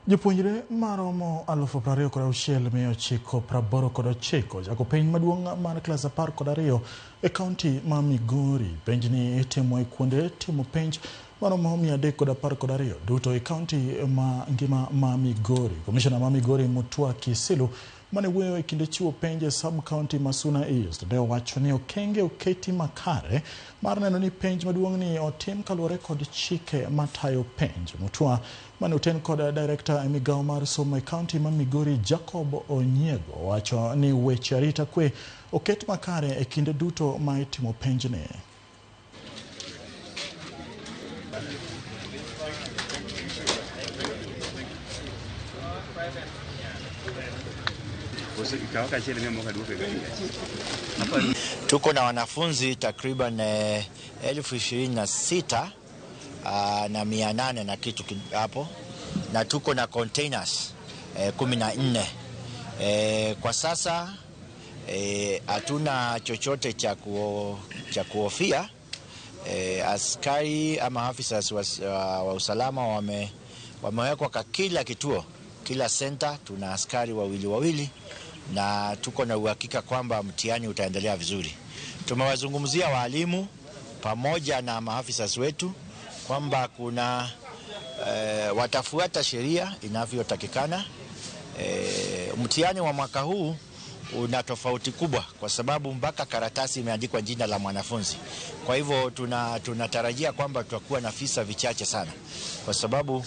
Jopuonjre maromo 26,989 chako penj maduong' mar klas 12 e kaunti ma Migori. Penjni itimo e kuonde timo penj maromo 312 duto e kaunti ma ngima ma Migori. Komishona ma Migori Mutua Kisilu mane wuoyo e kinde chiwo penj e sub county ma Suna East ne owacho ni okenge oketi makare mar neno ni penj maduong' ni otim kaluwore kod chike matayo penj. Mutua mane oten kod director e migawo mar somo e kaunti ma Migori Jacob Onyiego wacho ni weche arita kwe oket makare e kinde duto ma itimo penjni. Tuko na wanafunzi takriban 26,800 na kitu hapo, na tuko na containers 14. Kwa sasa hatuna chochote cha kuhofia. Askari ama officers wa usalama wamewekwa kwa kila kituo, kila center tuna askari wawili wawili, na tuko na uhakika kwamba mtihani utaendelea vizuri. Tumewazungumzia walimu pamoja na maafisa wetu kwamba kuna watafuata sheria inavyotakikana. Mtihani wa mwaka huu una tofauti kubwa kwa sababu mpaka karatasi imeandikwa jina la mwanafunzi. Kwa hivyo tunatarajia kwamba tutakuwa na visa vichache sana, kwa sababu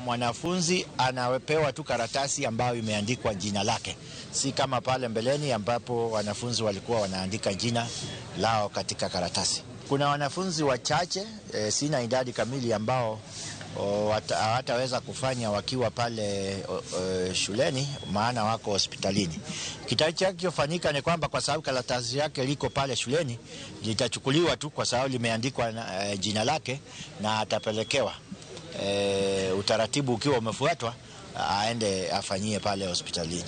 mwanafunzi anapewa tu karatasi ambayo imeandikwa jina lake, si kama pale mbeleni ambapo wanafunzi walikuwa wanaandika jina lao katika karatasi. Kuna wanafunzi wachache, sina idadi kamili, ambao hawataweza kufanya wakiwa pale shuleni, maana wako hospitalini. Kitakachofanyika ni kwamba kwa sababu karatasi yake liko pale shuleni, litachukuliwa tu kwa sababu limeandikwa jina lake na atapelekewa. Utaratibu ukiwa umefuatwa, aende afanyie pale hospitalini.